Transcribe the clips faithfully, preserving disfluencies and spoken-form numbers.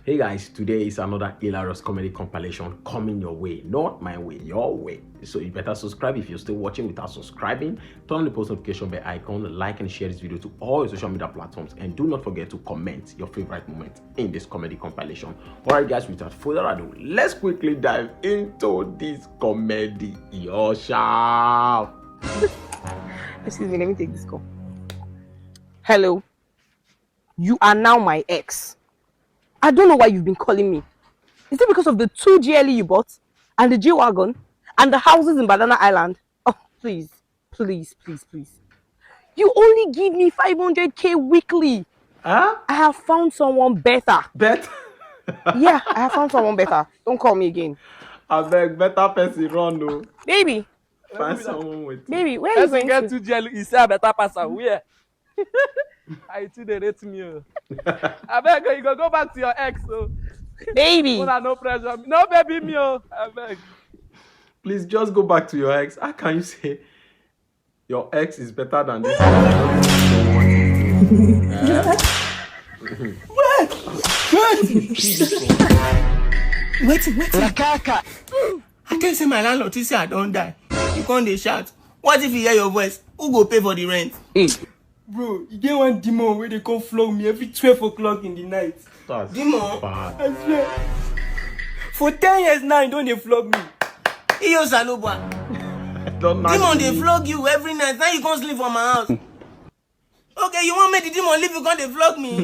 Hey guys, today is another hilarious comedy compilation coming your way. Not my way, your way. So you better subscribe if you're still watching without subscribing. Turn on the post notification bell icon, like and share this video to all your social media platforms. And do not forget to comment your favorite moment in this comedy compilation. Alright guys, without further ado, let's quickly dive into this comedy. Yo, sharp. Excuse me, let me take this call. Hello. You are now my ex. I don't know why you've been calling me. Is it because of the two G L E you bought and the G Wagon and the houses in Banana Island? Oh, please, please, please, please. You only give me five hundred K weekly. Huh? I have found someone better. Bet. Yeah, I have found someone better. Don't call me again. I beg, better person run, no. Baby, Find someone with. Baby, where are you Person going get to? Two G L E, you say I better pass am. Where? I too dey rate me. Oh. I beg you, go go back to your ex. Oh. Baby. Una no pressure me. No baby me. Oh. I beg. Please just go back to your ex. How can you say your ex is better than this? Wetin, wetin? I tell you say my landlord think say I don die. You come dey shout. What if he hear your voice? Who go pay for the rent? Bro, e get one demon wey dey come flog me every twelve o'clock in the night. That's Demon? Bad. I swear. For ten years now, e don dey flog me. Iyo Saloba. Don't knock Demon me. Dey flog you every night. Now you come sleep for my house. Okay, you want make the demon leave you come dey flog me?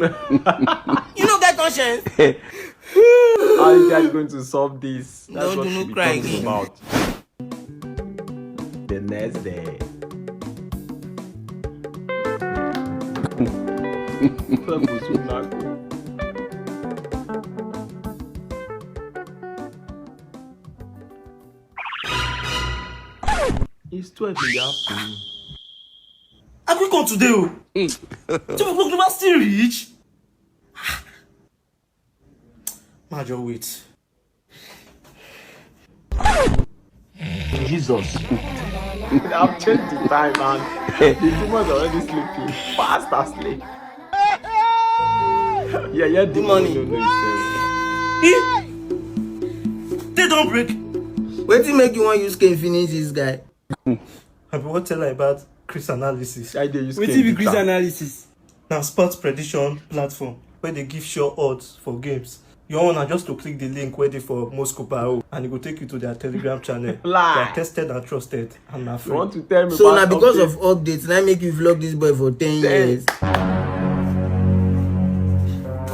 You no get conscience. How you guys going to solve this? That's No what do should no be cry talking again. About. The next day. People go soon knack. It's twelve in the afternoon. I quick come today o. Twelve o'clock never still reach. Ma just wait. Jesus. I've changed the time and the demon is already sleeping. Fast asleep. Yeah, yeah, the Good morning. Don't know himself. Eh? Day don break. Wetin make you wan use cane finish this guy? I be wan tell her about cryptanalysis. I dey use Wetin cane be beat am. Cryptanalysis? Na sports prediction platform wey dey give sure odds for games. Your own na just to click the link wey dey for Moscow Paro and e go take you to their Telegram channel. Lie. They are tested and trusted and na You free. Want to tell me So about na because update? Of updates na make you vlog this boy for ten Ten. years.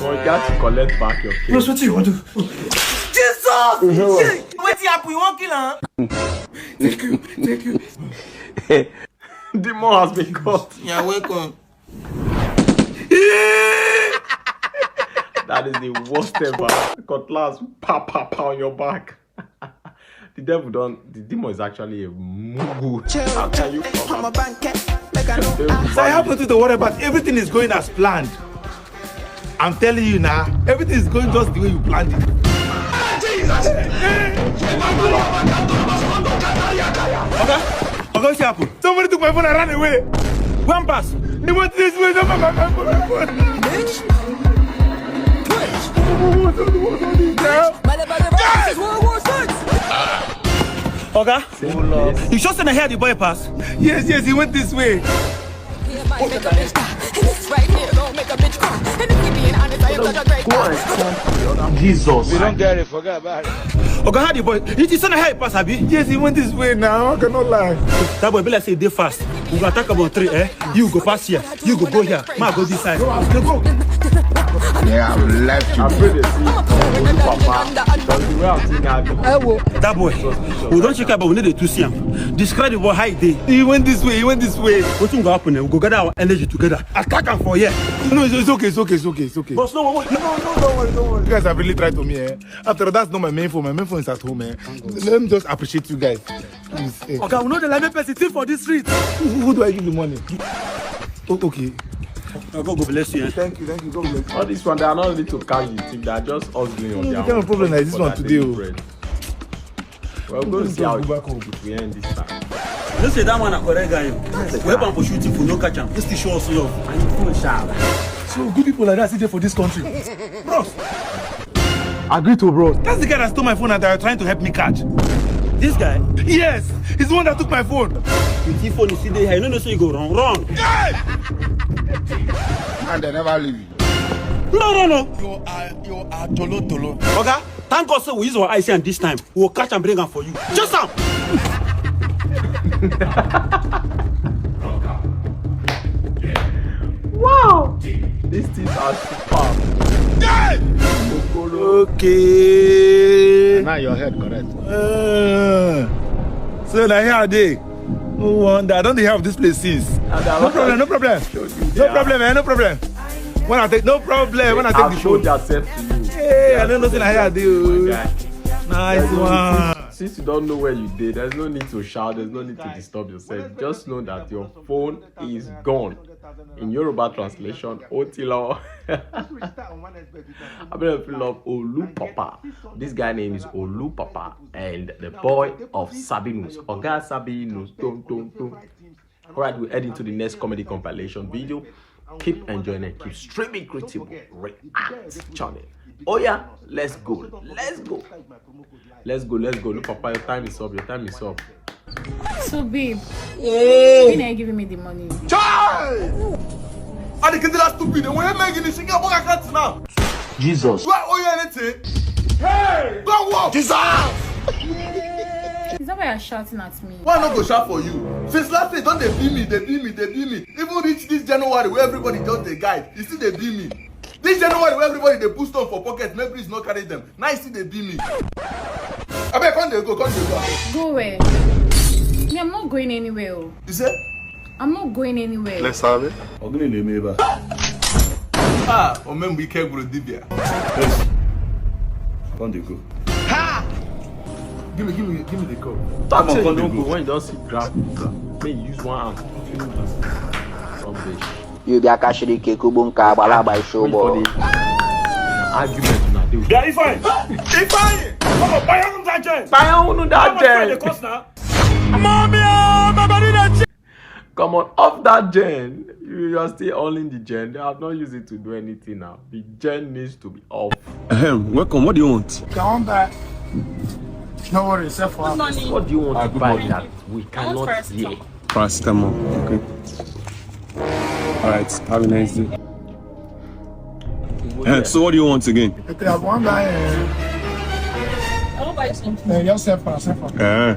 But you got to collect back your case. Bros, wetin you wan do? Jesus! Shey, wetin happen? You wan kill am? Thank you, thank you. Demon has been caught. You're welcome. That is the worst ever. Cutlass, pa pa pa on your back. The devil don't. The demon is actually a mugu. How can you come I'm a out? banker. Like I know. Very I So I have nothing to worry about. Everything is going as planned. I'm telling you now, everything is going just the way you planned it. Oga, Oga, wetin happen? Somebody took my phone and ran away. One pass. He went this way. Don't my phone. My phone. Oga, you sure say na here the boy pass? Yes, yes, he went this way. Make a bitch cry. And it's right here, gon' make a bitch cry. And if we being honest, I am such a great guy. Jesus. We don't get it, forget about it. Oga, how the boy? You see, na here he pass, abi? Yes, he went this way now. I cannot lie. That boy be like say he dey fast. We go attack about three, eh? You go pass here. You go go here. Ma go this side. Go, go. Yeah, I'm left. I pray they see Olu Papa. Because the way I'm seeing her, That boy, we don check am, but we no dey too see am. Describe the boy how e dey. He went this way, he went this way. Wetin go happen, eh? We go gather our energy together. Attack am for here. No, it's, it's okay, it's okay, it's okay, it's okay. Boss, no, no, no, no, don't worry, don't worry. You guys have really tried for me, eh? After all, that's not my main phone. My main phone is at home, eh? Let me just appreciate you guys. Please, eh. Oga, we no dey like make person thief for this street. Who, who do I give the money? Oh, okay. Now God go bless you, eh? Thank you, thank you. God bless you. All this one, they are not ready to catch the thief. They are just hustling on No, their the kind of own, problem like this for one their today, daily oh. Bread. Well, we're Let going me to see how just go it, back home. It will end this time. You know say that one na correct guy, oh. We help am for shooting for no catch am. He still show us love. And you feel sharp. So good people like that still dey for this country. Bros. Agree to bro. That's the guy that stole my phone and that you're trying to help me catch. This guy? Yes, he's the one that took my phone. You see phone, you see there, you no know say you go wrong, wrong. And they never leave you. No, no, no. You are, you are tolo tolo. Oga, thank God say we use our eyes and this time we will catch and bring am for you. Just am. Wow. These things are superb. Okay. Now your head correct. Uh, so now here I dey. No wonder. I don't have this place since. No problem, no problem. No problem, eh, no problem. When I take no problem, when I take the phone. Yourself to you. Hey, I don't know say na here I dey. Nice one. Since you don't know where you dey, there's no need to shout, there's no need to disturb yourself. Just know that your phone is gone. In Yoruba translation, ó ti lọ. I bet you love Olu Papa. This guy name is Olu Papa and the boy of Sabinus. Oga Sabinus. Don't, don't, don't. All right, we head into the next comedy compilation video. Keep enjoying and keep streaming Creative React channel. Oh yeah, let's go, let's go, let's go, let's go. Look, Papa, your time is up. Your time is up. So, babe, when are you giving me the money? Child! Are the kids that stupid? When you making this, you get more cards now. Jesus. Do I owe you anything? Hey! Go work! Jesus! Is that why you're shouting at me? Why not go shout for you? Since last year, don't they beat me, they beat me, they beat me. Even reach this January where everybody just dey guide, you still dey beat me. This January where everybody dey put stone for pocket, make breeze no carry them. Now you still dey beat me. Abeg, come dey go, come dey go. Go where? Me, I'm not going anywhere. Oh. You say? I'm not going anywhere. Let's have it. Ogini na-eme ebe a. Ah, Omembuike gburu dibia. Yes. Come dey go. Ha! Give me, give me, give me the cup. Talk say you no go when you don see grab. Make you use one hand. Rubbish. You be Akashiri Kekubu nke agbalagba isi ụgbọ. Argument na dey. Yeah, Ifeanyi. Ifeanyi. Come on, buy on that gen. Buy on that gen. How much dey cost now? Mommy, oh, my body dey. Come on, off that gen. You, you are still holding the gen. They have not used it to do anything now. The gen needs to be off. Ahem, welcome. What do you want? Come back. No worries, sir. What do you want to buy that we cannot hear? Paracetamol. Okay. All right. Have a nice day. Eh, so what do you want again? Okay, I want that. Uh, I want buy something. Uh, yourself, uh, self. Uh.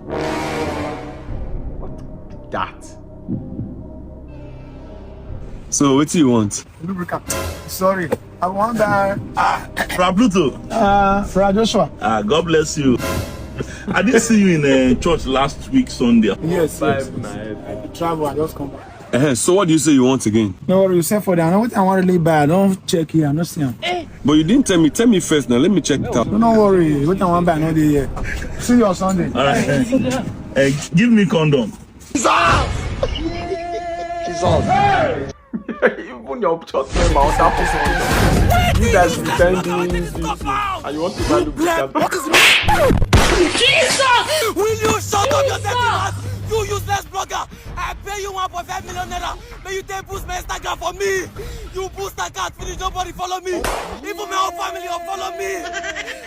That. So what do you want? Lubricant. Sorry, I want that. Ah, Fra Pluto. Uh, Fra Joshua. Ah, God bless you. I didn't see you in uh, church last week Sunday. Yes, yes, yes. I travel. I just come back. Uh-huh. So what do you say you want again? No worry, you send for that. Now what I want to lay by, I don't check here. I don't see him. But you didn't tell me. Tell me first now. Let me check it out. No, no worry. What I want by, I know the year. See you on Sunday. All right. Uh, give me condom. Jesus! Jesus! Even your church member on that person. You guys pretending this, this, this, and you want to buy the book. What is it? Jesus! Will you shut up your dirty mouth? You useless blogger! I pay you one point five million naira. May you take boost my Instagram for me. You boost account finish, nobody follow me. Even my own family will follow me.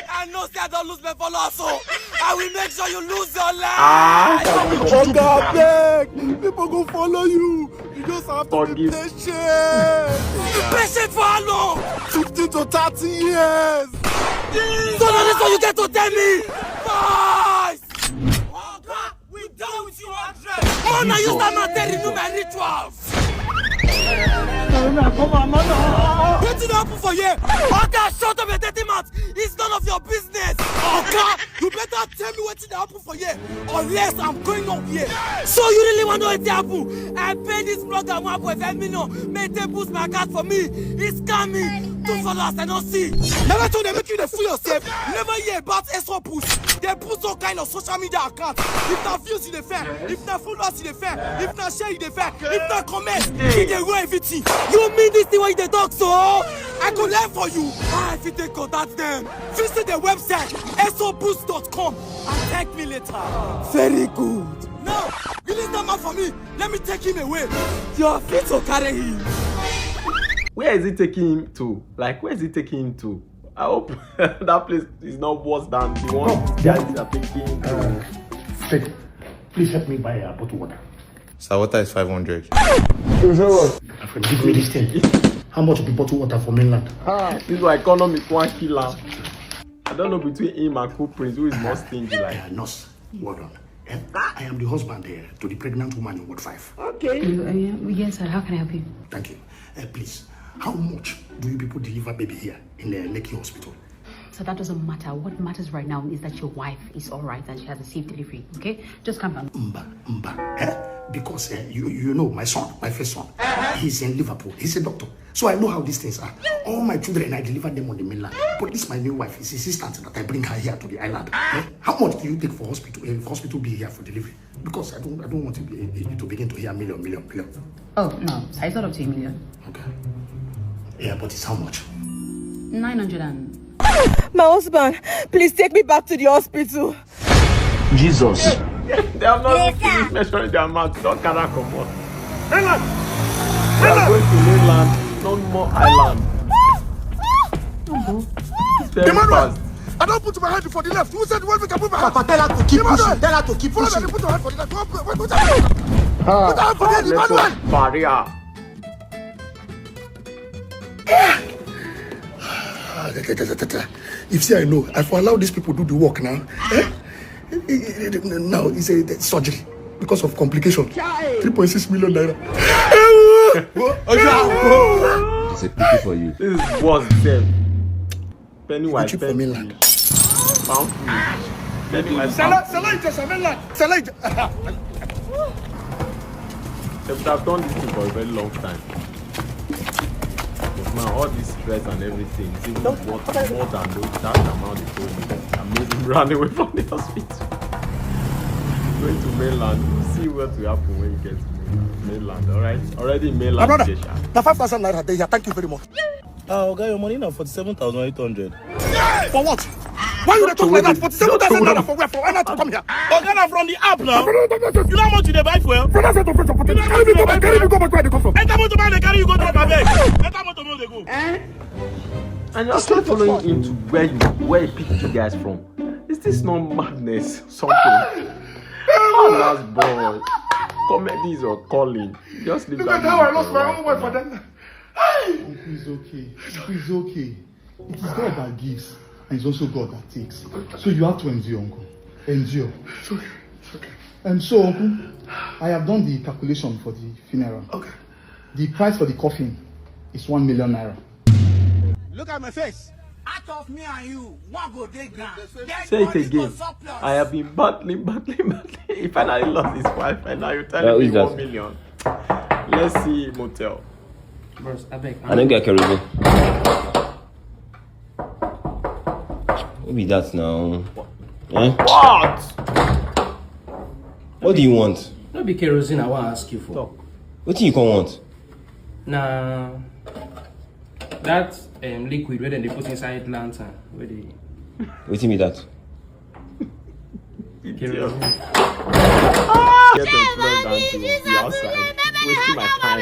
I know say I don't lose my followers, so I will make sure you lose your life. Ah, Oga, abeg, people go follow you. You just have to be patient. Be patient for how long? Fifteen to thirty years. So na this one you get to tell me? Boys! Oga, we done with you hundred. Man, I use that man to renew my rituals. Wetin dey happen for here? Oga, shut up your dirty mouth. It's none of your business. Oga, you better tell me wetin dey happen for here, unless I'm going up here. So you really wan know wetin happen? I pay this blogger one point five million make take boost my account for me. He scam me. Two followers I no see. Never told dem make you dey fool yourself. You never hear about Escrow Boost? Dem boost all kind of social media accounts. If na views you dey fair, if na followers you dey fair, if na share you dey fair, if na comment, you dey run everything. You mean this thing wey you dey talk so? I go lie for you. How I fit take contact dem? Visit the website escrow boost dot com and thank me later. Very good. Now, release that man for me. Let me take him away. You are fit to carry him. Where is he taking him to? Like, where is he taking him to? I hope that place is not worse than the one guys are taking. Babe, please help me buy a bottle water. Sir, water is five hundred. My friend, give me this thing. How much be bottle water for mainland? This is why economy is one killer. I don't know between him and Cool Prince who is more stingy like. Uh, nurse, well done. Eh, I am the husband there to the pregnant woman in Ward five. Okay. Uh, yeah, yes, sir. How can I help you? Thank you. Uh, please, how much do you people deliver baby here in the Lekki hospital? So that doesn't matter. What matters right now is that your wife is all right and she has a safe delivery. Okay? Just calm down. Mba, mba. Eh? Because eh, you, you know my son, my first son, he's in Liverpool. He's a doctor. So I know how these things are. All my children, I deliver them on the mainland. But this my new wife is assistant that I bring her here to the island. Eh? How much do you take for hospital eh, for hospital be here for delivery? Because I don't I don't want to, be, eh, to begin to hear million, million, million. Oh, no. Size up to a million. Okay. Yeah, but it's how much? Nine hundred and. My husband, please take me back to the hospital. Jesus. They have not even finished measuring their amount. Don't carry comot. Mainland! We are going to mainland, no more island. Very Emmanuel, fast. I don't put my hand for the left. Who said when we can put my hand? Papa, tell her to keep pushing. Tell her to keep Follow me, pushing. put your hand for the left. Put, put, put your hand. Put your hand for the left, Emmanuel. Barrier. Ah, da, da, da, da, da. If see I know, I for allow these people do the work now. Eh? Eh, eh, eh, Now it's a, a surgery because of complication. Three point six million naira. It's a pity for you. This is worse than Pennywise. Cheap for mainland. Pound food. Pennywise. Sala, Sala, Ija, Sala, Sala, Ija. They would have done this thing for a very long time. But now all this stress and everything, it's even worth more than those, that amount they told me. I made him run away from the hospital. Going to mainland, we'll see what will happen when you get to mainland. Mainland, all right? Already in My mainland, brother, Kesha. the five thousand naira there. Thank you very much. Ah, oga, your money na forty-seven thousand eight hundred. For what? Why you dey talk like that? Forty-seven thousand naira for where? For where not to come here? Oga, na from the app now. You know how much you dey buy fuel? Brother, say to put your pocket. Carry me go back. Carry me go back where they come from. Enter motor man, dey carry you go drop abeg. Enter motor man, dey go. And you're still following him to where you where he picked you guys from. Is this not madness? Something. Oh, last boy. Comedy is your calling. Just leave Look that at how I music lost for my life, own wife man. For that. Uncle, it's okay. It's okay. It is God that gives, and it's also God that takes. So you have to endure, uncle. Endure. It's okay. It's okay. And so, uncle, I have done the calculation for the funeral. Okay. The price for the coffin is one million naira. Look at my face. Out of me and you, one go dey ground. Dead Say it body go again. Surplus. I have been battling, battling, battling. He finally lost his wife, and now you're Yeah, telling who me is that? One million. Let's see motel. Bros, abeg. I don't get kerosene. Who be that now? Eh? What? What do you want? No be kerosene I wan ask you for. What do you come want? Na that um, liquid wey dem dey put inside lantern wey dey Wetin be that? kerosene. Get employed and to be outside, wasting my time.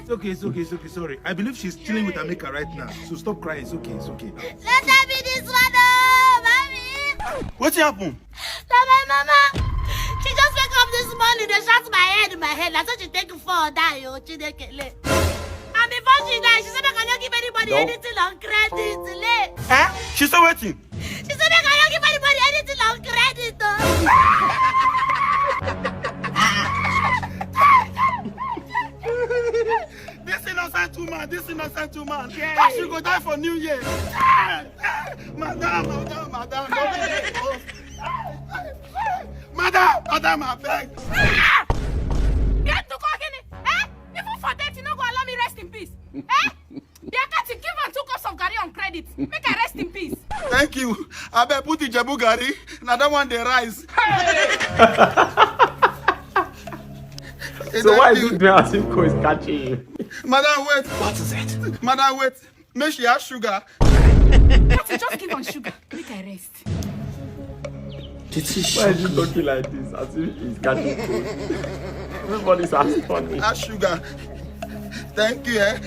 It's okay, it's okay, it's okay. Sorry. I believe she's chilling with Amika right now. So stop crying. It's okay, it's okay. Let her be this one, oh, mommy. What happened? So my mama, she just wake up this morning, they shot my head, my head. That's what she take for die, oh, Chinekele. And before she die, she said, I cannot give anybody No. Anything on credit, le. Eh? She said waiting. She said, I cannot give anybody anything on credit, oh. This innocent woman, this innocent woman. How she go die for New Year? Madam, madam, madam. Don't make me go. Madam, madam, I beg. Get to cooking. Eh? Even for death, you no go allow me rest in peace. Eh? They are catching, give am two cups of garri on credit. Make I rest in peace. Thank you. I beg put Ijebu garri. Now that one they rise. So why is it doing as if Co is catching you? Madam, wait. What is it? Madam, wait. Make she have sugar. But you just give am sugar. Make I rest. Why is he talking like this? As if he's catching cold. Everybody's astonished. Have sugar. Thank you, eh?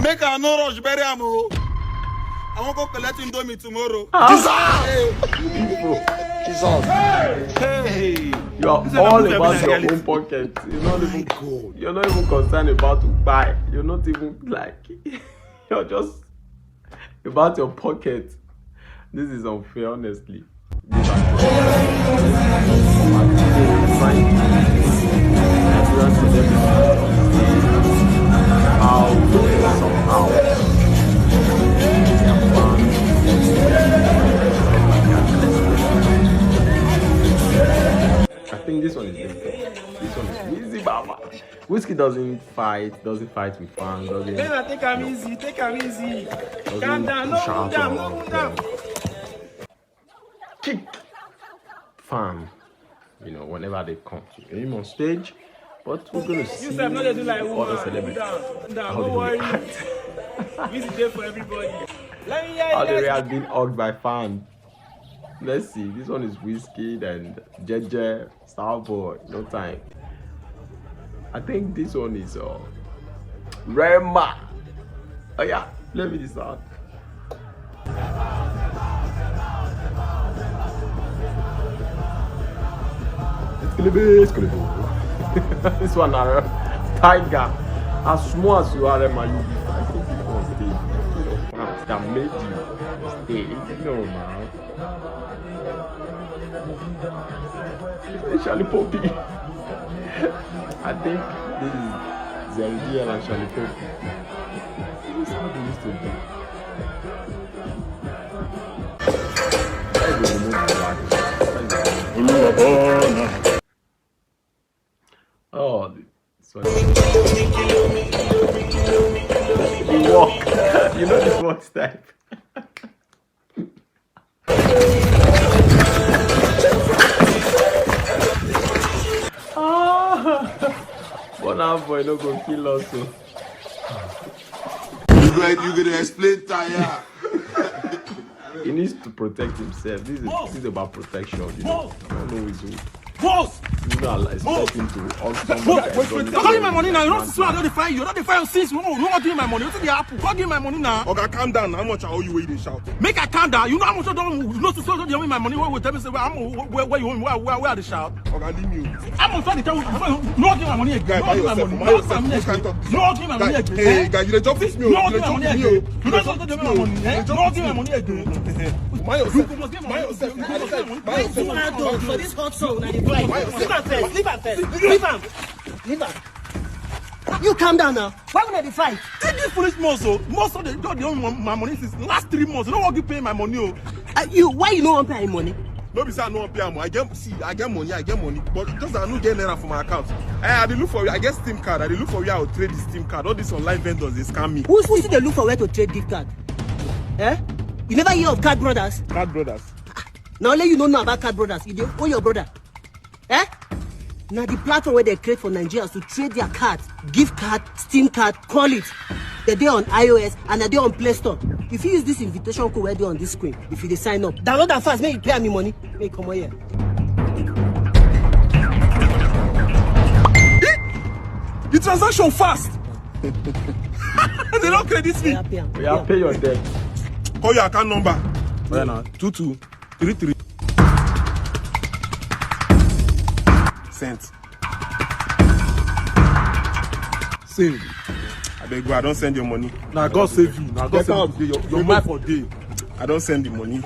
Make I no rush bury am o. I wan go collect Indomie tomorrow. Ah. Jesus! Hey. Jesus. Hey. You are all about your own pocket. You're not even, you're not even concerned about to buy. You're not even like, you're just about your pocket. This is unfair, honestly. I think this one is difficult. This one is easy, Baba. Wizkid doesn't fight, doesn't fight with fans, doesn't. Then I take am easy, take am easy. Calm down, no move down, no move down. Kick fan, you know, whenever they come to him on stage. But we're gonna see. You sef no dey do like other celebrities. Calm down, calm down, no worry. Music dey for everybody. Let me hear. How they react being hugged by fans. Let's see. This one is Wizkid and Jeje. Starboy, no time. I think this one is uh, Rema. Oh yeah, let me this out. It's gonna be, it's gonna be. This one, uh, Tiger. As small as you are, Rema, you be fighting people on stage. You know, fans that made you stay. You know, man. Charlie Poppy. I think this is Zerdiel and Charlie Poppy. This is how they used to do. Why they remove the black? Why they remove? Oh, this one. You walk. You know this one type. Ah, Burna Boy no go kill us o. You go, you go dey explain tire. He needs to protect himself. This is, this is about protection. You know, I don't know his own. Boss! You know, I expect him to hug somebody. Boss, wait, wait, wait. Don't give me my money now. You don't see I don't defy you. You don't defy you since. You don't, you don't give me my money. What is the apple? Don't give me my money now. Oga, calm down. How much I owe you wey you dey shout? Make I calm down. You know how much I don't, you know, so, so, you owe me my money. Where, where, tell me, say, where, I'm, where, where you owe me? Where, where, where I dey shout? Oga, leave me o. I'm on trying to tell you. You don't give my money again. Guy, you don't give my money. You don't give my money again. You don't give my money again. Hey, guy, you dey jump with me o. You don't give my money again. You don't give my money again. Mind yourself. Mind yourself. Mind yourself. Mind yourself. Leave am first. Leave am first. Leave am. Leave am. You calm down now. Why would I dey fight? Take this foolish months o. Most of the, the, the, my money since last three months. You don't want to pay my money o. Uh, you, why you no wan pay my money? No be say I no wan pay am o. I get, see, I get money, I get money. But just that I no get naira for my account. Eh, I dey look for, I get steem card. I dey look for where I go trade the steem card. All these online vendors dey scam me. Who, who still dey look for where to trade gift card? Eh? You never hear of Card Brothers? Card Brothers. Na only you no know about Card Brothers. You dey owe your brother. Eh? Na the platform wey they create for Nigerians to trade their card, gift card, steem card, call it. They dey on iOS and they dey on Play Store. If you use this invitation code wey dey on this screen, if you dey sign up, download am fast, make you pay me money, make you come here. The transaction fast. They don't credit me. Oya, pay am. Oya, pay your debt. Call your account number. Oya na, two two three three. Sent. Send. Abeg go, I don send your money. Na God save you. Na God save you. Your, your mind for dey. I don send the money.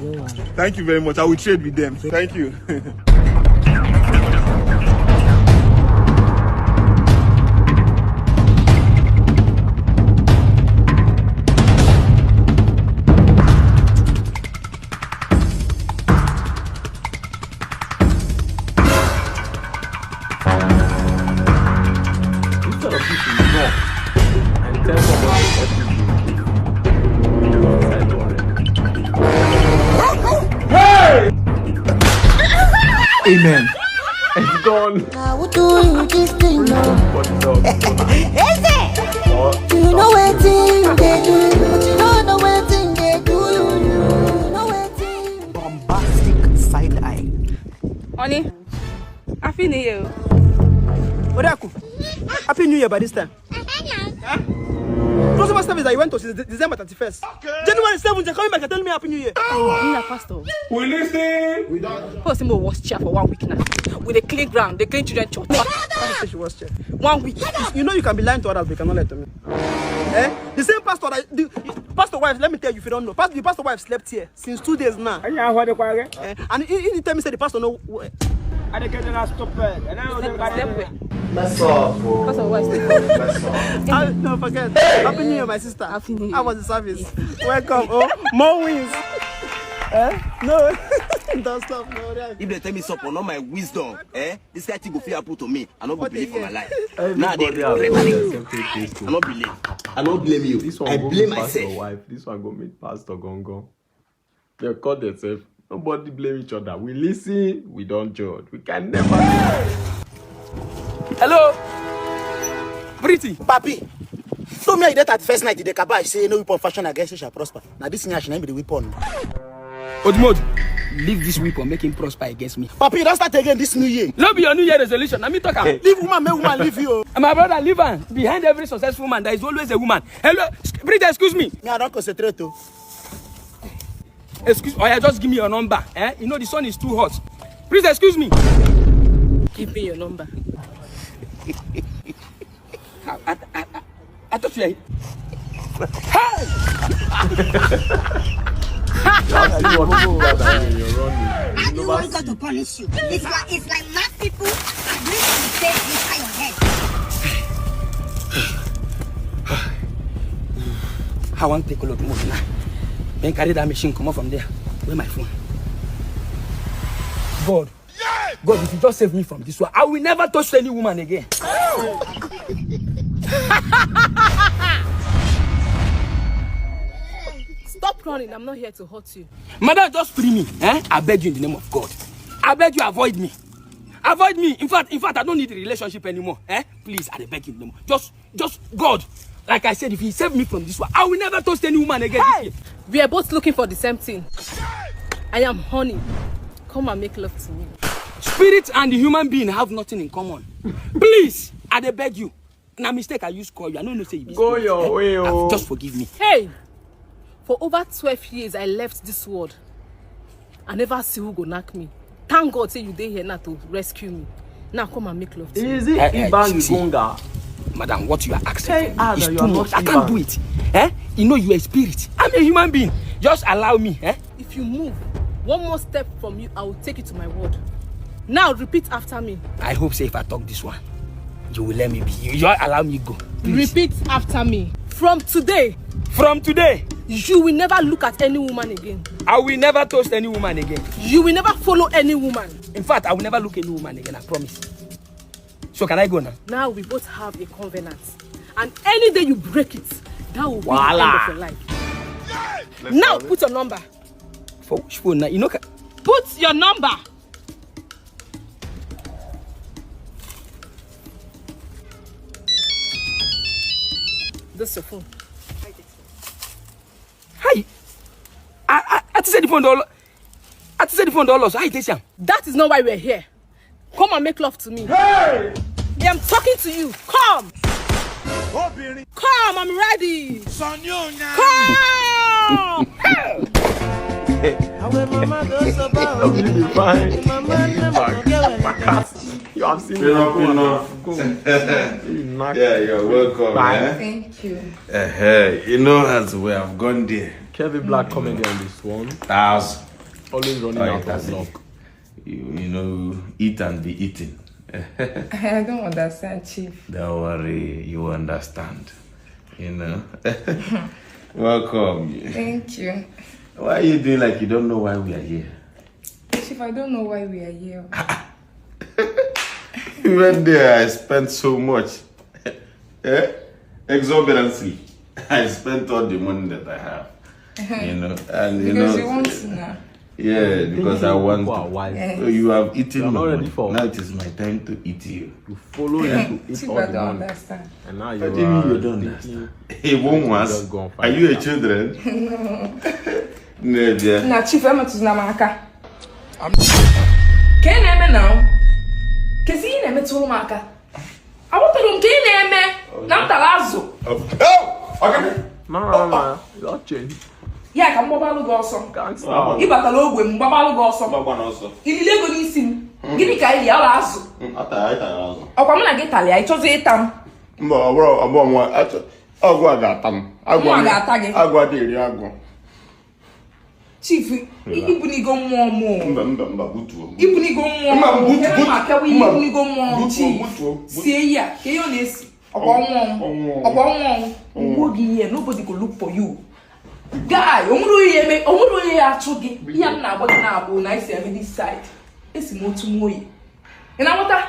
Thank you very much. I will trade with them. Thank you. Instead of you to knock and tell somebody everything, you don't decide to worry. Hey! Amen. It's gone. Now who do you this thing now? What is up? Is it? What? You know wetin dey do you, but you don't know wetin dey do you. You know wetin. Bombastic side eye. Honey, Happy New Year. Odaku, Happy New Year by this time. Huh? Crossover service that you went to since De- December thirty-first. January seventh, you're coming back and telling me Happy New Year. New Year, Pastor. We listen. We don't. Pastor, mo wash chair for one week now. We dey clean ground, dey clean children church. Pastor say she wash chair. One week. You know you can be lying to others, but you cannot lie to me. Eh? The same pastor that the pastor wife, let me tell you if you don't know. Pastor, the pastor wife slept here since two days now. Anya, what the choir? Eh, and he, he tell me say the pastor no. I dey get that stupid. And I don't know. Mess up, bro. Pastor wife slept. Mess up. Ah, no, forget. Happy New Year, my sister. Happy New Year. How was the service? Welcome. Oh, more wins. Eh? No. Don't stop. No, no. If they tell me something, not my wisdom, eh? This kind of thing go fit happen to me. I no go believe for my life. Now they Everybody has ready. Accepted this. I no believe. I no blame you. This one I go blame meet pastor myself. Wife. This one go meet pastor Gongo. They call themselves. Nobody blame each other. We listen. We don't judge. We can never. Hello, pretty. Papi, so me I dey that first night the kabai say no weapon fashion against you shall prosper. Now this thing I should be the weapon. Odumod, leave this weapon, make him prosper against me. Papi, don't start again this new year. No be your new year resolution. Let me talk am. Leave woman, make woman leave you. My brother, leave am. Behind every successful man, there is always a woman. Hello, pretty, excuse me. Me, I don't concentrate too. Excuse, oh yeah, just give me your number. Eh? You know the sun is too hot. Please excuse me. Give me your number. I, I, I, I, I thought you were. Hey! That's what you got that way you're running. I don't want God to punish you. It's like it's like mad people are doing to say inside your head. I want take a look more now. Then carry that machine, come out from there. Where my phone? God. God, if you just save me from this one, I will never touch any woman again. Stop running. I'm not here to hurt you. Madam, just free me. Eh? I beg you in the name of God. I beg you, avoid me. Avoid me. In fact, in fact, I don't need the relationship anymore. Eh? Please, I beg you in the name. Just, just God. Like I said, if he save me from this one, I will never toast any woman again. Hey! We are both looking for the same thing. I am honey. Come and make love to me. Spirit and the human being have nothing in common. Please, I dey beg you. Na mistake I use call you. I no know say you be Go spirit, your eh? way, Ah, oh. Just forgive me. Hey! For over twelve years, I left this world. I never see who go knack me. Thank God say you dey here now to rescue me. Now come and make love to me. Is it Eh, eh, Iban see, see. Igonga? Madam, what you are asking Tell for me her is that you too are much. Not I can't Iban. Do it. Eh? You know you are a spirit. I'm a human being. Just allow me. Eh? If you move one more step from you, I will take you to my ward. Now repeat after me. I hope say if I talk this one, you will let me be. You, you allow me go. Please. Repeat after me. From today, From today, you will never look at any woman again. I will never toast any woman again. You will never follow any woman. In fact, I will never look any woman again. I promise. So can I go now? Now we both have a covenant. And any day you break it, that will be the end of your life. Now put your number. For which phone now? You know, ca- Put your number. This your phone. Hi. I, I, I think say the phone door. I think say the phone door lost. How you take am? That is not why we're here. Come and make love to me. Hey! I am talking to you. Come. Obìnrin. Come, I'm ready. Sọ̀ni ò yan. Come. Hey! Àwọn mama ló sọ bá Don't òun. Be fine. Mama never forget when You have seen Pinna, it. Pinna. Go. You knock Yeah, you're welcome. Bye. Eh? Thank you. Eh, eh, you know, as we have gone there, Kevin Black comedy on this one. That's Always running Oh, out of that's it. Luck. You, you know, eat and be eating. I don't understand, Chief. Don't worry, you understand. You know. Welcome. Thank you. Why are you doing like you don't know why we are here? Chief, I don't know why we are here. You went there, I spent so much. Eh? Exuberantly. I spent all the money that I have. You know, and you Because know, you want to now. Yeah, because I want to. Wise. Eh. So you have eaten You are not my ready money. For Now it is my time to eat you. You follow him to eat Chief, all I the don't money. Understand. And now What do you mean you don't understand? He won't once. Just go and Are find you a out. Children? No. Nebia. Na Chief, I'm not in America. Ka ị na-eme na? Kezi ị na-emetụrụ m aka? Aghọtara m ka ị na-eme na m tara azụ. Oh. No, no, no, no. Don't change. Ya ka m gbabalụ gị ọsọ. Gangster. Ị batara ogbe m gbabalụ gị ọsọ. Gbagba n'ọsọ. Ilili ego n'isi m. Gịnị ka anyị ala azụ? Mm, ata ya, ata ya azụ. Ọkwa mụ na gị tali ya, ị chọzi ịta m. Mba, ọ bụrụ, ọ bụrụ nwa, achọ-, ọgwụ a ga-ata m. Agwọ Nwa m, ga-ata gị. Agwọ dị eri agwọ. Chief, i-, ibunigo mmụọ mụ. Mba, mba, mba, butuo. Ibunigo mmụọ Mba, mụ. Butu-, Ebe butu-, ma apịawa ihe mba, ibunigo mmụọ, butuo, chief. Butuo, butuo. Sie ya, ka ihe ọ na-esi. Ọkwa ọnwụ ọnwụ. Ọnwụ ọnwụ. Ọkwa ọnwụ ọnwụ. Ọnwụ. Mgbe oge ihe, nobody go look for you. Guy, o nwere onye eme, o nwere onye ya achụ gị. Ihe m na-agwa gị na-abụ na isi eme this side. Esi m otu m oyi. Ị na-aghọta?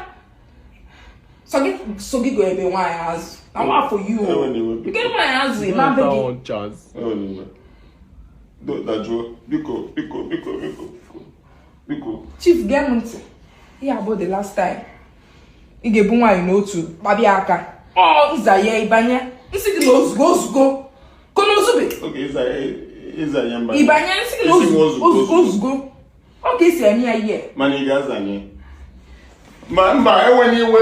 So gị, so gị go ebe nwaanyị azụ. Na nwa for you. Ewe n'iwe, biko. Nke nwaanyị azụ, ị ma be gị. One chance. Ewe n'iwe. Do, dajụọ. Biko, biko, biko, biko, biko. Biko. Chief, gee m ntị. Ihe abụọ the last time. Ị ga-ebu nwaanyị n'otu, kpabịa aka. Ọ nza ya ịbanye. Nsị gị na ozugbo, ozugbo. Kono ozugbo. Okay, ịza ya, ịza ya mba. Ịbanye, nsị gị na Isi m ozugbo, ozugbo, ozugbo, ozugbo. ozugbo. Ọ ka esi eme ya ihe. Mana ị ga-azanye. Ma, mba, ewe n'iwe.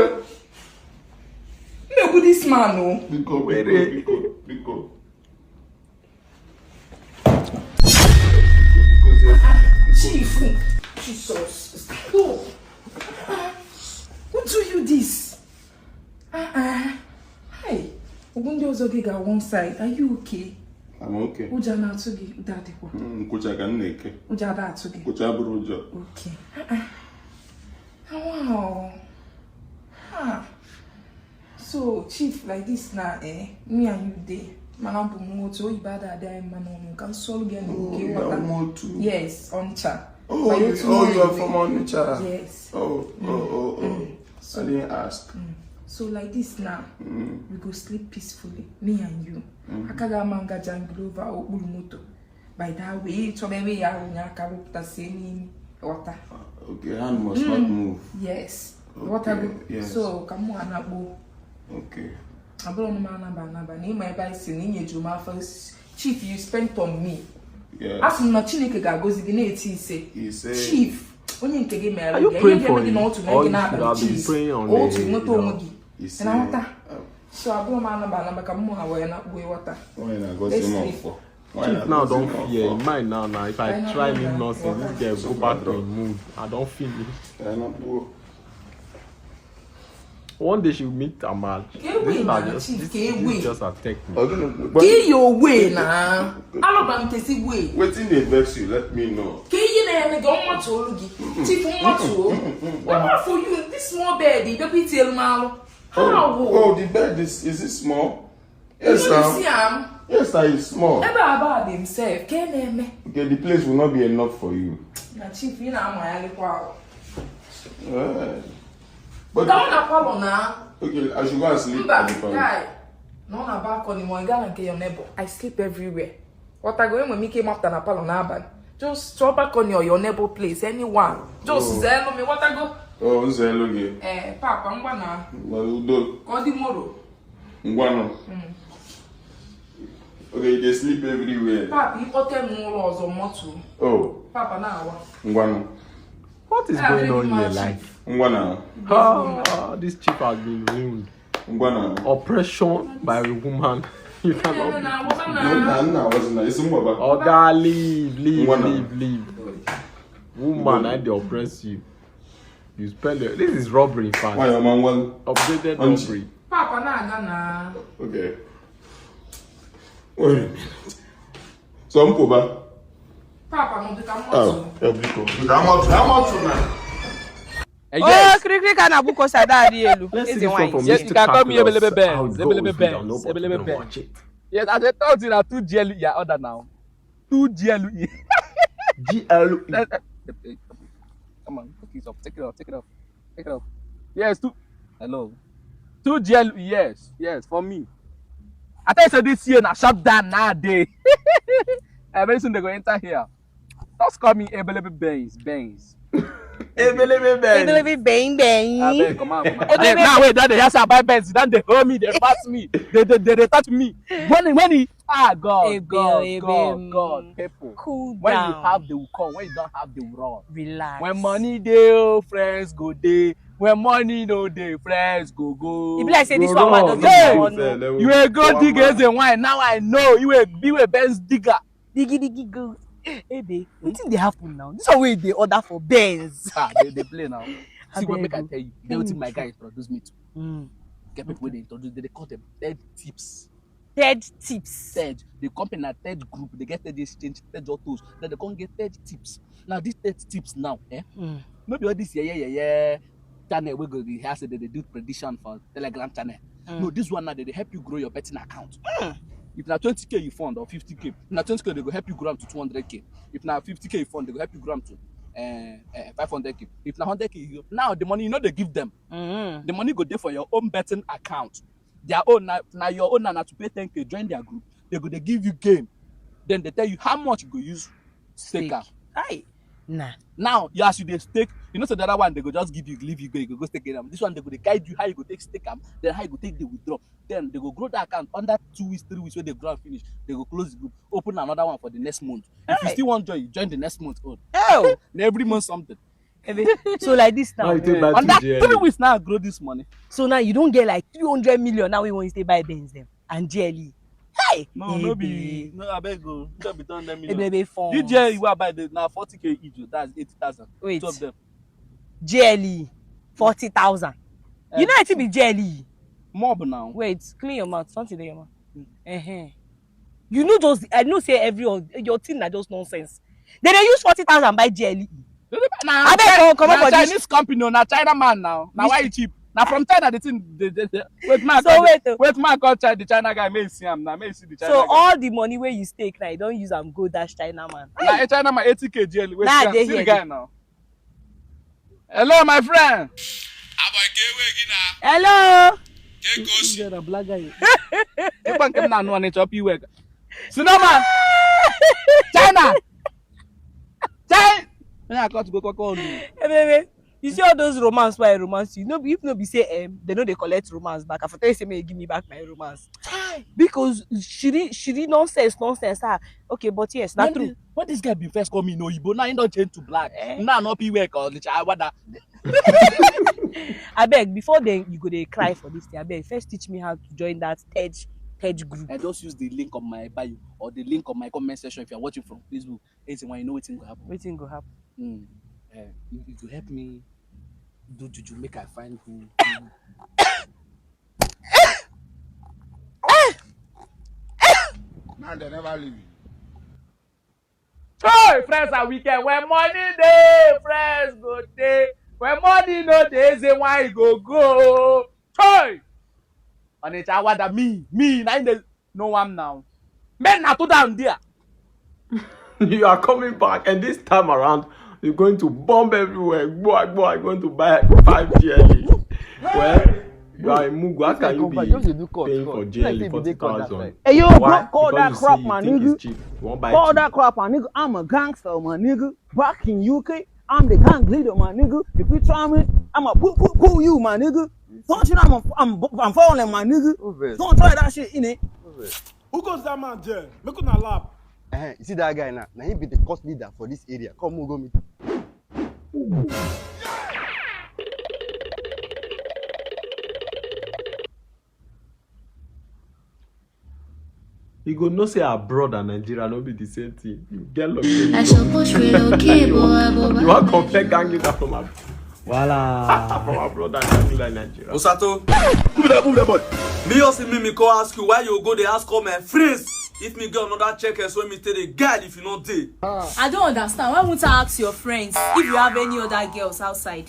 M na-ekwu this man, o. Biko, biko, Were. biko, biko. Chief, Jesus. Oh. Who do you this? Uh-uh. Hey, ogwu ndị ọzọ gị ga one side. Are you okay? I'm okay. Ụjọ na-atụ gị, ụda adịkwa. Mm, nkwụcha ka m na-eke. Ụjọ ada atụ gị. Nkwụcha bụrụ ụjọ. Okay. Uh-uh. Wow. Ha. So, chief, like this now, eh? Me and you dey. Mana bụ m otu oyibo ada adị anyị mma n'ọnụ ka m sụọlụ gị ya n'Igbo ka ị ghọta. Yes, Onitsha. Oh, you are from Onitsha. Yes. Oh, oh, oh, oh. I didn't ask. So like this now, we go sleep peacefully, me and you. Aka ga-ama nga jangilova okpuru moto. By that way, ị chọba ebe ya ahụ nye aka rụpụtasie n'imi. Ghọta. Okay, hand must not move. Yes. Ghọtago? Yes. So, ka mụ anakpo. Okay. Abụrụ m anaba anaba na ịma ebe anyị si na inyeju m afọ. Chief, you spent on me. Yes. A sị m na Chineke ga-agọzi gị na-eti ise. Ise. Chief, onye nke gị mere gị. Ihe ga-eme gị na otu na gị na-abalị chief. Otu nweta onwe gị. Ị na-aghọta? So, abụrụ m anaba anaba ka mụ ha wee nakpuo ịghọta. Onye na-agọzi m ọfọ. Chief now don fear. In mind now, now if I try me nonsense, this girl go back to him mood. I don finish. One day she will meet Amal. This na just, this, this just attack me. Kill your way now. Alobam Tesi way. Wetin dey vex you? Let me know. Ka ihe na-eme gị ọnwa tụrụ gị. Chief nwa tụọ. What about for you? This small bed, you don't tell me. How? Oh, the bed is, is it small? Yes, sir. You see am? Yes, sir, it's small. Ebe a bad himself, ka na-eme? Okay, the place will not be enough for you. Na chief, ị na-ama ya lekwa ahụ. Eh. But ka ọ na palọ na. Okay, I should go and sleep at the palọ. Mba, guy. No, na balcony, mo gala nke your neighbor. I sleep everywhere. Ghọtago, enwe m ike ịmapụta na palọ n'abalị. Just chọọ balcony or your neighbor place, anyone. Just zeelu m, ghọtago. Oh, nzeelu gị. Eh, papa, ngwa na. Ngwa udo. Ka ọ dị moro. Ngwanụ. Okay, you dey sleep everywhere. Papa, ịkpọte m n'ụlọ ọzọ, mọtụ. Oh. Papa, na-awa. Ngwanụ. What is going on in your life? Ngwa na. Ah, this chief has been ruined. Ngwa na. Oppression by a woman. You cannot. No, na, na, was na. It's Ngwa ba. Oga, leave, leave, leave, leave. Woman, I dey oppress you. You spend it. This is robbery, in fact. Why, your man, well, upgraded robbery. Papa, na, na, na. Okay. Wait a minute. So, m pụba. Papa, no, biko, I'm not. Oh, yeah, biko. Biko, I'm out. I'm out now. Eh, oh, yes. Kirikiri ka na buko sada dị elu. Let's see this one from Mister Calculus. How it goes without nobody gonna watch it. Yes, as I told you, na two G L E ya order now. Two G L E. G L E. Come on, pick it up, take it up, take it up, take it up. Yes, two. Hello. Two G L E, yes, yes, for me. I tell you, say this year na shut down now day. Eh, very soon they go enter here. Just call me Ebelebe Benz, Benz. Ebelebe Benz. Ebelebe Bang Bang. Abeg, come on, come on. Abeg, now wait, don dey hear say I buy Benz, don dey hold me, dey pass me, dey, dey, dey, dey touch me. Money, money. Ah, God, God, God, God, people. Cool down. When you have, they will come. When you don't have, they will run. Relax. When money dey, oh, friends go dey. When money no dey, friends go go. E be like say this Go one man run. don dey Hey! for money. You a gold digger as a wine. Now I know you a be a Benz digger. Digi digi go. Hey babe, wetin dey happen now? This one wey you dey order for Benz. Ah, they, they play now. See what Abeg make I o. tell you. Get wetin my Thank guy introduce me to. Mm. Get people wey dey introduce. They dey call them third tips. Third tips. Third, the company na third group. They get third exchange, third autos. Then they come get third tips. Now these third tips now, eh? Mm. No be all this yeah yeah yeah yeah channel wey go dey hear say they dey do prediction for Telegram channel. Mm. No, this one now they dey help you grow your betting account. If na twenty k you fund or fifty k, if na twenty k they go help you grow am to two hundred k. If na fifty k you fund, they go help you grow am to uh, uh, five hundred k. If na hundred k, you, now the money you know they give them. Mm. The money go dey for your own betting account. Their own na, na your own na, na to pay ten k, join their group. They go dey give you game. Then they tell you how much you go use stake am. Hi. Nah. Now, you as you dey stake, you know so the other one they go just give you, leave you go, you go go stake am. This one they go dey guide you how you go take stake am, then how you go take dey withdraw. Then they go grow that account under two weeks, three weeks wey they grow am finish. They go close the group, open another one for the next month. If you Hey. still wan join, you join the next month own. Oh. Na every month something. Ebe, so like this now. Why you take buy Under two J L E? Three weeks now, grow this money. So now you don get like three hundred million now wey you wan use take buy Benz dem and J L E. Hey. No, no Ebe. be no abeg o. No be two hundred million. Ebebe funds. D J you are buy the na forty k each o. That's eighty thousand. Wait. Two of them. J L E forty thousand. You Eh. Know wetin be J L E? Mob now. Wait, clean your mouth. Something dey your mouth. Uh-huh. You know just I know say every of your thing na just nonsense. They dey use forty thousand buy J L E. Na Abeg, come, come na up for this. Chinese company o, na China man now. Na This why e cheap? Na from China the thing dey dey dey. Wait, man, So wait o. Wait, man, call China, the China guy. May see am now. May see the China So guy. All the money wey you stake now, you don use am go dash China man. Na a China man eighty k J L E. Wait, Nah, see am. dey See the here. Guy now. Hello, my friend. Abọ ike ewe gị na Hello. Kekosi. Black guy. Ịkpa nke m na-anụ ọnịcha ọpụ iwe. Sinoma. China. China. Onye akọtụgo kọkọ ọnụ. Hey, baby. You see all those romance why I romance you. No, be- if no be say um, they no dey collect romance back. I for tell you say make you give me back my romance. Because shiri shiri nonsense nonsense ah. Okay, but yes, na When true. This, when this guy been first call me in Oyibo, now he don change to black. Eh? Now no be work on the child. Abeg, before then you go dey cry for this thing. Abeg, first teach me how to join that third third group. I just use the link on my bio or the link on my comment section if you're watching from Facebook. Anything when you know wetin go happen. Wetin go happen? Mm. Uh, you, you go help me do juju make I find who. Now they never leave you. Hey, friends are wicked. When money dey, friends go dey. When money no dey, say why you go go? Hey, Onitsha wada me, me na im dey know am now. Men na two down there. You are coming back, and this time around, you're going to bomb everywhere. Boy, boy, you're going to buy five G L E. Well, you are a mugu. How can you be paying for G L E forty thousand? Hey yo, Why? bro, call that Because crap, you my think nigga. It's cheap. You won't buy Call two. That crap, my nigga. I'm a gangster, my nigga. Back in U K, I'm the gang leader, my nigga. If you try me, I'm a poo poo poo you, my nigga. Don't you know I'm a, I'm I'm falling, my nigga. Don't try that shit in it. Who goes that man there? Make una laugh. Eh, you see that guy now? Now he be the cult leader for this area. Come, we go meet. You go know say abroad and Nigeria no be the same thing. You get lucky. I suppose relocate, but I go You back want my compare gang leader from ab- Voila. from abroad and gang leader in Nigeria. Osato, Move that, move that body. Me also me me call ask you why you go dey ask all my friends if me get another check as when me take the guide if you not dey. I don't understand. Why won't I ask your friends if you have any other girls outside?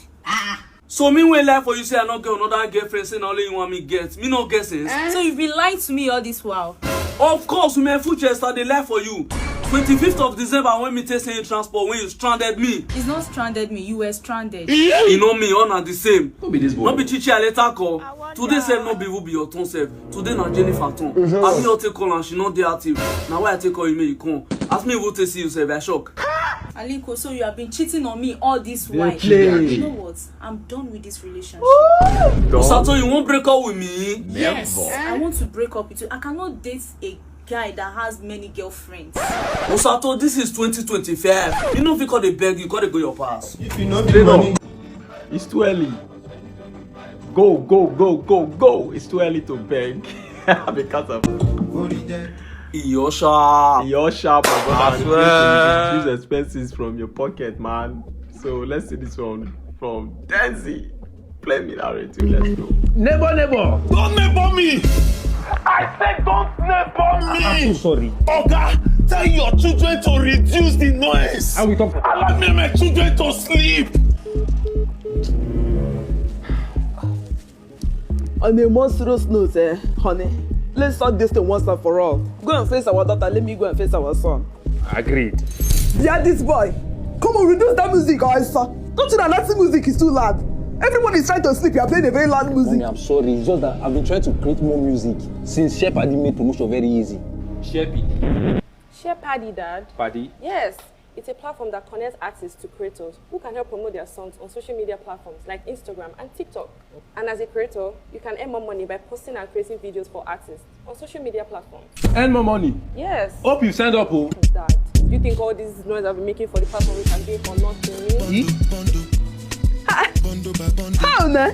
So me wey lie for you say I not get another girlfriend, say na only you want me get. Me no get sense. So you've been lying to me all this while. Of course, my future start dey lie for you. Twenty-fifth of December when me take send you transport when you stranded me. It's not stranded me. You were stranded. You know me, all na the same. Who be this boy? No be chichi I later call. Today sef no be who be your turn sef. Today na Jennifer turn. As me all take call and she no dey active. Na why I take call you make you come. As me even take see you sef, I shock. Aliko, so you have been cheating on me all this They while. play. You know what? I'm done with this relationship. Osato, you won't break up with me? Yes, I want to break up with you. I cannot date a guy that has many girlfriends. Osato, this is twenty twenty-five. You know if you call the beg, you call the go your pass. If you know the money. It's too early. Go, go, go, go, go. It's too early to beg. Because of Iyosha. Iyosha, my brother. Reduce expenses from your pocket, man. So let's see this one from Denzi. Play me that radio. Let's go. Neighbor, neighbor. Don't neighbor me. I said don't neighbor me. I'm so sorry. Oga, tell your children to reduce the noise. I will talk. Allow me and my children to sleep. On a more serious note, eh, honey, let's sort this thing once and for all. Go and face our daughter, let me go and face our son. Agreed. Yeah, this boy. Come on, reduce that music, or else, uh, don't you know that music is too loud? Everyone is trying to sleep, you are playing a very loud music. Mommy, I'm sorry. It's just that I've been trying to create more music since Share Paddy made promotion very easy. Share Paddy. Share Paddy, Dad. Paddy? Yes. It's a platform that connects artists to creators who can help promote their songs on social media platforms like Instagram and TikTok. And as a creator, you can earn more money by posting and creating videos for artists on social media platforms. Earn more money. Yes. Hope you signed up, oh. Dad, you think all this noise I've been making for the past one week has been for nothing? How na?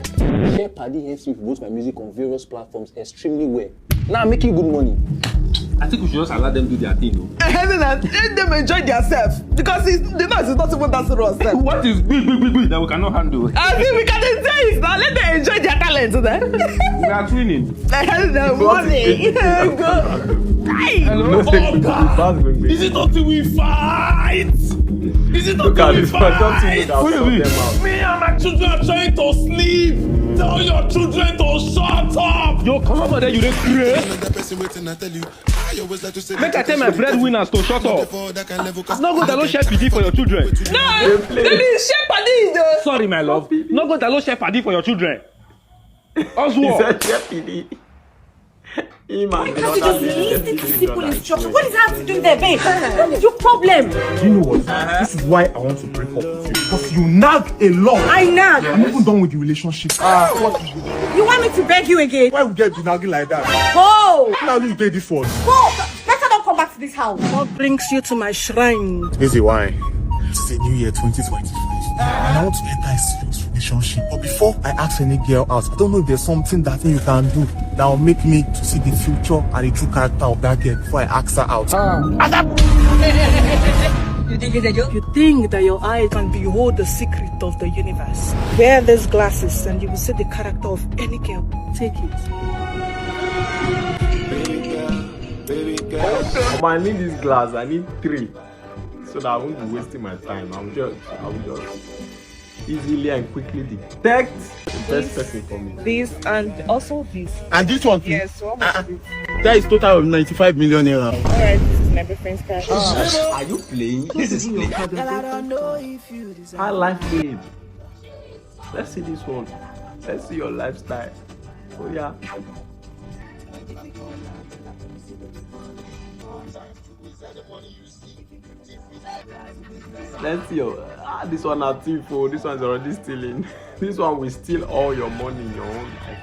Share Paddy helps me promote my music on various platforms extremely well. Now I'm making good money. I think we should just allow them do their thing, though. And then let them enjoy themselves because it's, the noise is not even that serious. Sef. What is big, big, big, big that we cannot handle? I think we can enjoy it now. Let them enjoy their talent. Then. We are twinning. And then money. Go. Hey. Hello? Is it not we fight? Is it not Look at we this one. Don't you fight? know that sort them out? Me and my children are trying to sleep. Tell your children to shut up. Yo, come over there, you dey craze. Another person waiting, I tell you. I always like to say Make I tell my breadwinners to shut up. For that kind level, 'cause No go download Share Paddy for your children. No, baby, Share Paddy though. Sorry, my love. No go download Share Paddy for your children. He Oswald. said Share Paddy. Him and the Can't you other just lady, listen Share to Paddy simple don't instruction? like What is hard to do there, babe? What is your problem? Do you know what? This is why I want to break up with you. Because you nag a lot. I nag. I'm even done with the relationship. Ah, what is it? You want me to beg you again? Why we get be nagging like that? Go! Now you get this one. Go! Better don't come back to this house. What brings you to my shrine? Busy why? It's a new year twenty twenty-five. And I want to enter a serious relationship. But before I ask any girl out, I don't know if there's something that you can do that will make me to see the future and the true character of that girl before I ask her out. You think it's a joke? You think that your eye can behold the secret of the universe? Wear these glasses and you will see the character of any girl. Take it. Omo, I need this glass. I need three. So that I won't be wasting my time. I will just, I will just easily and quickly detect the best person for me. This and also this. And this one too. Yes, what Uh-uh. That is total of ninety-five million naira. Alright, this is my boyfriend's car. Are you playing? This is playing. High life, babe. Let's see this one. Let's see your lifestyle. Oh yeah. Let's see your, ah, this one na thief, oh. This one is already stealing. This one will steal all your money in your own life.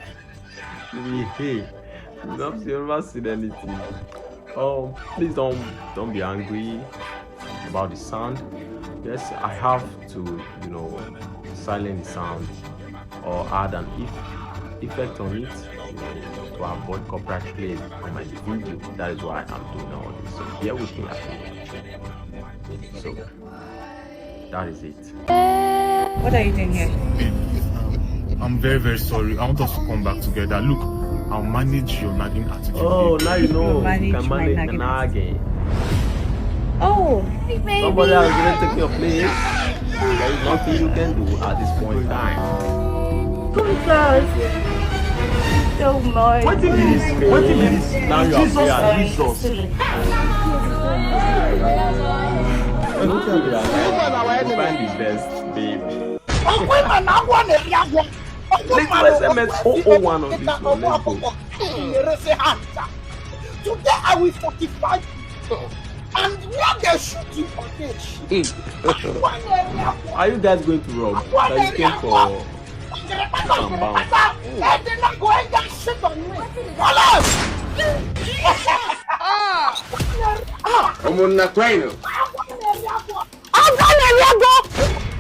You will pay. You don't, you never seen anything. Um, please don't, don't be angry about the sound. Yes, I have to, you know, silence the sound or add an eff- effect on it, you know, to avoid copyright claim on my video. That is why I'm doing all this. So bear with me as we go. So that is it. What are you doing here? I'm very, very sorry. I want us to come back together. Look, I'll manage your nagging attitude. Oh, now you know. Manage You can my manage nagging nagging. Oh, Somebody has really taken your place. There is nothing you can do at this point in time. Jesus. So much. What if it is? What if it is? Now you are Jesus free. Jesus. Find the best, babe. Please, S M S oh oh one on this one. Let's go. Today I will fortify you. And where they shoot you for this? Are you guys going to rob? That you came for and bound. They not going to shoot on me. Hold on! Ọmọ nna twine. I'm going to go.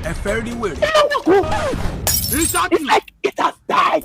Ẹ fẹ́ rí wèrè. It's like it has died.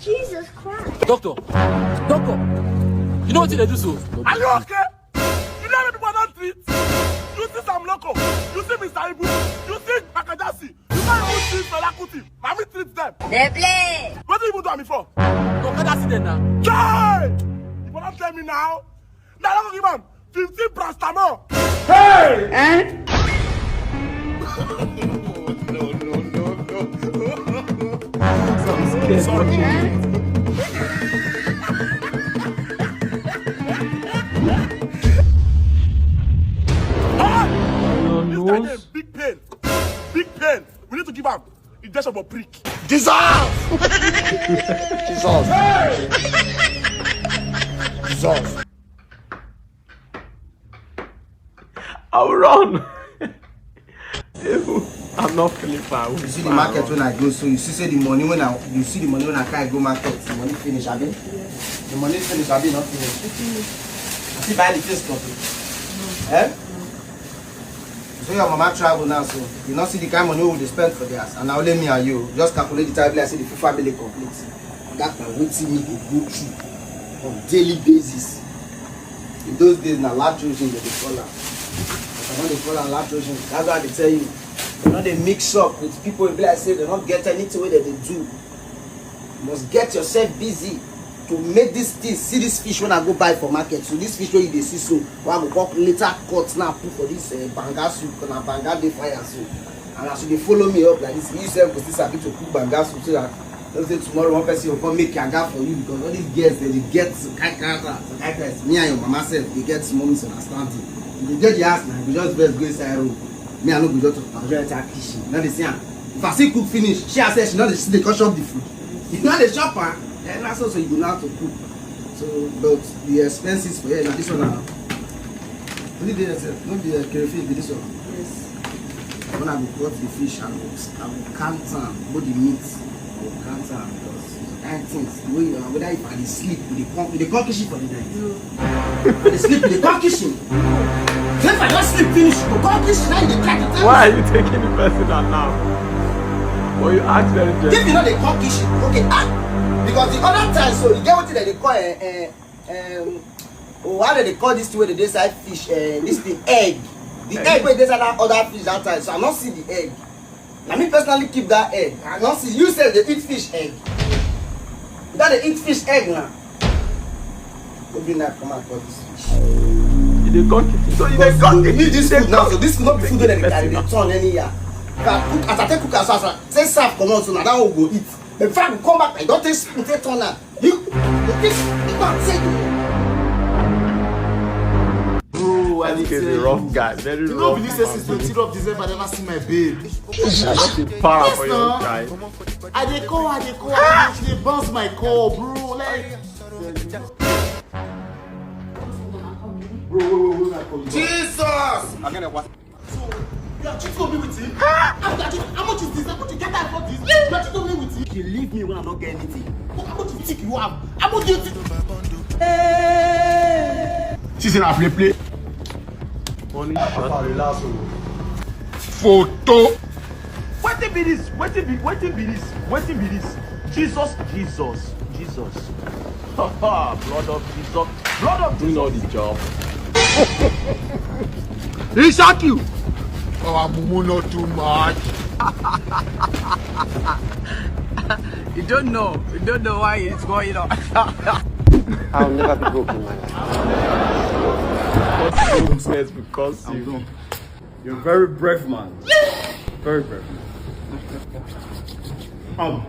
Jesus Christ. Doctor, doctor, you know what they do so? Are you okay? You know how many people I don't treat? You see Sam Loco, you see Mister Ibu, you see Akajasi, you can't even treat Fela Kuti. Mommy treats them. They play. What do you even do me for? Go get that accident now. Chai! You wanna tell me now? Now I don't give him fifteen paracetamol. Hey! Eh? No, no, no, no. Sorry. Eh? Ah! This guy get big pain. Big pain. We need to give him injection for prick. Jesus! Jesus! Jesus! I'll run. I'm not feeling far. You see the market when I go, so you see say the money when I, you see the money when I carry go market, the money finish, abi? The money finish, abi not finish? I see buy the things for you. Eh? So your mama travel now, so you not see the kind money we dey spend for the house, and na only me and you. Just calculate the time, like say the full family complete. That na wetin me dey go through on daily basis. In those days, na latroshin dem dey call am. But I no dey call am latroshin. That's why I dey tell you, dem no dey mix up with people wey be like say dem no get anything wey dem dey do. You must get yourself busy to make this thing. See this fish wey I go buy for market. So this fish wey you dey see so, wey I go come later cut now put for this uh, banga soup, na banga dey fire so. And as you dey follow me up like this, you sef go still sabi to cook banga soup so that no say tomorrow one person go come make yanga for you, because all these girls dem dey get some kind character, some kind character. Me and your mama sef dey get small misunderstanding. You dey get the house na, you go just vex go inside room. Me I no go just talk about enter kitchen. You no dey see am. If I see cook finish, she has said she not dey, she dey come chop the food. If not dey chop am, then na so so you go know how to cook. So, but the expenses for here na this one na only dey yourself, no be uh, crayfish be this one. Yes. When I go cut the fish, I go, I go count am, both the meat, I go count am because kind things the way you are, whether if I dey sleep, you dey come, you dey come kitchen for the night. I dey sleep, you dey come kitchen. So if I don sleep finish, you go come kitchen, now you dey try to tell me. Why are you taking the person out now? But you ask very gentle. If you no dey come kitchen, okay, ah, because the other time, so you get wetin dem dey call eh, eh, um, oh, how dem dey call this thing wey dey dey inside fish? Eh, this thing, egg. The egg wey dey inside that other fish that time, so I no see the egg. Na me personally keep that egg. I no see you sef dey eat fish egg. You don dey eat fish egg now. Every night come and cut this fish. You dey come kitchen. So you dey come kitchen. Leave this food now. So this food no be food wey dem dey carry dey turn anyhow. If I cook, as I take cook am, so as I take serve comot, so na that one we go eat. But before I go come back, I don take spoon take turn am. You, you take, you go take. Bro, I dey tell you. This kid is a rough guy. Very rough. You no believe say since twenty of December I never see my babe. That's the power for your guy. I dey call, I dey call, I dey, she dey bounce my call, bro. Like, bro, wait, wait, wait, wait, I call you back. Jesus! So, you are cheating on me with him? Ah! You are cheating. How much is this? How much you get out of this? You are cheating on me with him? She leave me when I don't get anything. How much do you think you have? How much do you think? Hey! She say na play play. Money shot. Photo. Wetin be this? Wetin be, wetin be this? Wetin be this? Jesus, Jesus, Jesus. Blood of Jesus. Blood of Jesus. Do not the job. He shock you. Our mumu not too much. You don't know. You don't know why it's going on. I'll never be broken, my life. What business because you? You're a very brave man. Very brave man. Um,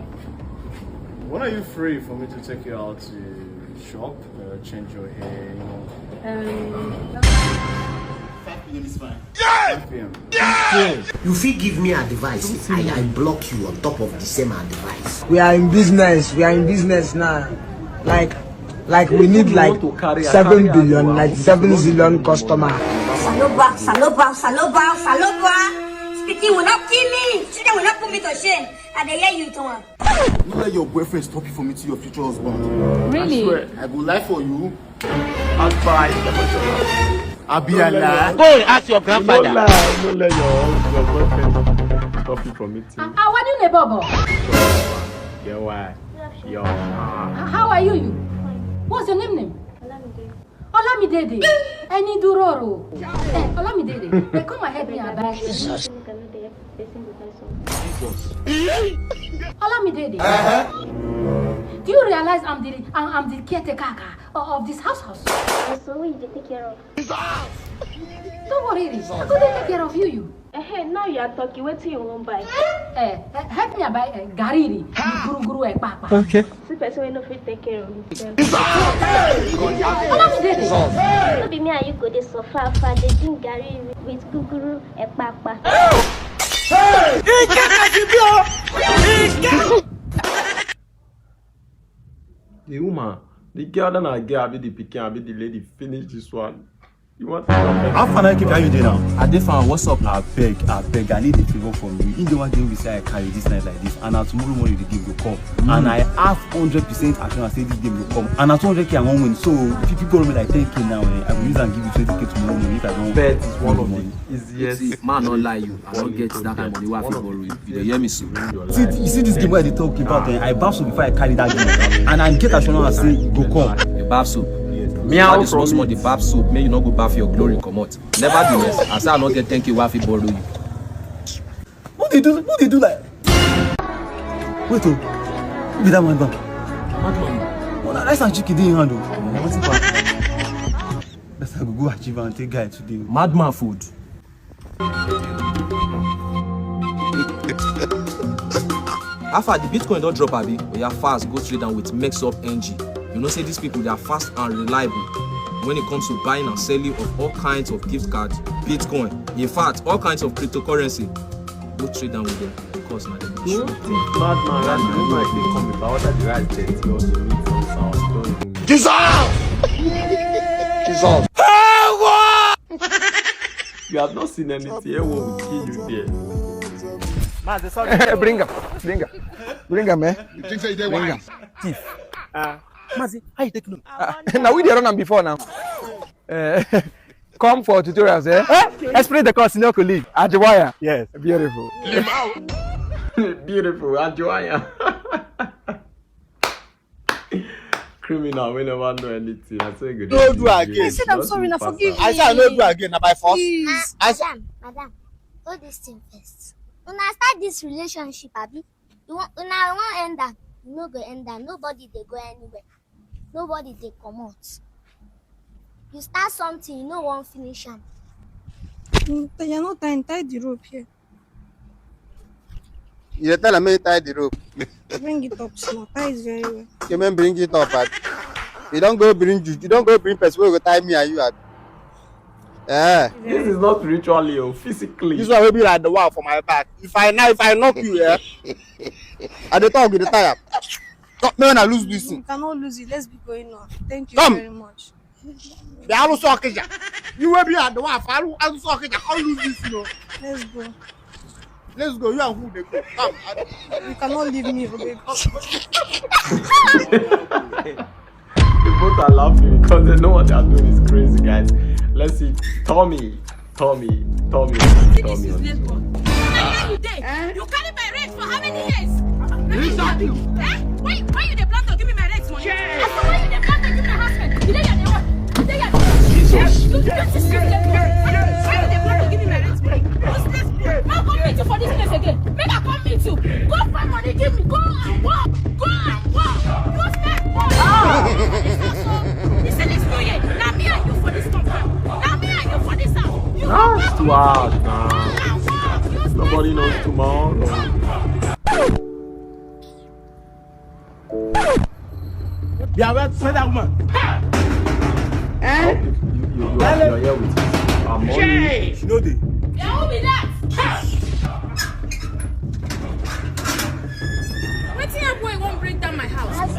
when are you free for me to take you out to shop, uh, change your hair, you know? Um, five p m is fine. Five p m. You fit give me advice, I, I block you on top of the same advice. We are in business. We are in business now. Like, like we need like seven billion, like seven zillion customers. Saloba, Saloba, Saloba, Saloba. Speaking will not kill me. Children will not put me to shame. I dey hear you, Tom. No let your boyfriend stop you from meeting your future husband. Really? I swear, I go lie for you. Advice. Abi I lie? Go and ask your grandfather. No lie, no let your, your boyfriend stop you from meeting. Ah, ah, what do you neighbor? Get why? Your, ah. How are you, you? What's your name, name? Olamide. Olamide. Any duroro. Eh, Olamide. Eh, come and help me, abeg. Jesus. Olamide. Uh-huh. Do you realize I'm the, I'm, I'm the caretaker of, of this house, house? So who you dey take care of? Don't worry, I go dey take care of you, you. Eh, now you are talking. Wetin you wan buy? Eh, eh, help me buy, eh, garri, guruguru, eh, papa. Okay. See person wey no fit take care of himself. Olamide. No be me and you go dey suffer, for dey drink garri with guruguru, eh, papa. The woman, the girl, then I get, abi the pikin, abi the lady, finish this one. You want to How far na keep you dey now? I dey fine. What's up? I beg, I beg. I need the favor from you. In the one day we say I carry this night like this, and na tomorrow morning the game go come. And I have hundred percent assurance say this game go come. And na two hundred k I wan win. So if you people owe me like ten k now, eh, I go use and give you twenty k tomorrow morning if I don Bet is one of the easiest. See, man, no lie you. I don't get that kind of money wey I fit borrow you. You dey hear me so? See, you see this game wey I dey talk about, eh, I bounce before I carry that game. And I get assurance say e go come. You baff soap. Me, I small small the baff soap. May you not go baff your glory comot. Nevertheless, I say I no get ten k wey I fit borrow you. Who dey do, who dey do like? Wait, oh, who be that man? Madman. Well, na rice and chicken dey in hand, oh. Wetin pass? Best I go go achieve and take guy today. Madman food. How far the Bitcoin don drop, abi? Oya fast, go trade am with Mexup N G. You know say these people, they are fast and reliable when it comes to buying and selling of all kinds of gift cards, Bitcoin, in fact, all kinds of cryptocurrency. Go trade am with them. Madman, right? You might think come about that the right thing. You also need some sound. Don't even Jesus! Jesus! You have not seen anything. Ewo will kill you there. Bring am, bring am, bring am, eh? You think say you dey wise? Thief. Uh, Mazi, how you take know? Uh, now we dey run am before now. Uh, come for tutorials, eh? Explain the course, no colleague. At the wire. Yes. Beautiful. Beautiful, Ajoaya. Criminal, we never know anything. I say good. No do again. I said I'm sorry, now forgive me. I say I no do again. Na by force. Please. I say Madam, madam, all this thing first. Una start this relationship, abi? You want, una wan end am? You no go end am. Nobody dey go anywhere. Nobody dey comot. You start something, you no wan finish am. Mm, Tanya, no time. Tie the rope here. You dey tell am make you tie the rope. Bring it up small. Tie it very well. You mean bring it up, abi? You don go bring you, you don go bring person wey go tie me and you, abi? Eh. This is not spiritually or physically. This one wey be like the one for my back. If I now, if I knock you, eh? I dey talk with the tire. Come, make una lose this You thing. Cannot lose it. Let's be going on. Thank you Come. Very much. The Aluso Okija. You wey be like the one for Alu- Aluso Okija. Come lose this thing, o. Let's go. Let's go. You and who dey go? Come. I- You cannot leave me, oh baby. They both are laughing because they know what they're doing is crazy, guys. Let's see. Tommy. Tommy. Tommy. See this Tommy. useless boy. Now here you dey. You carry my rent for how many years? Exactly. Eh? Why, why you dey plan to give me my rent money? I say, why you dey plan to give me my house rent? You dey here dey what? You dey here dey what? Jesus. Eh? You, you this useless boy. Why, why you dey plan to give me my rent money? Useless boy. Come come meet you for this place again. Make I come meet you. Go find money, give me. Go and work. Go and work. Useless boy. Ah. This house, oh. You see this new year? Na me and you for this compound. Na me and you for this house. You That's too hard now. Go and work. Useless Nobody knows boy. Tomorrow. Yeah, where, where that woman? I hope you, you, you, you are, you are here with us. I'm only She know the. Yeah, who be that? Wetin your boy wan break down my house?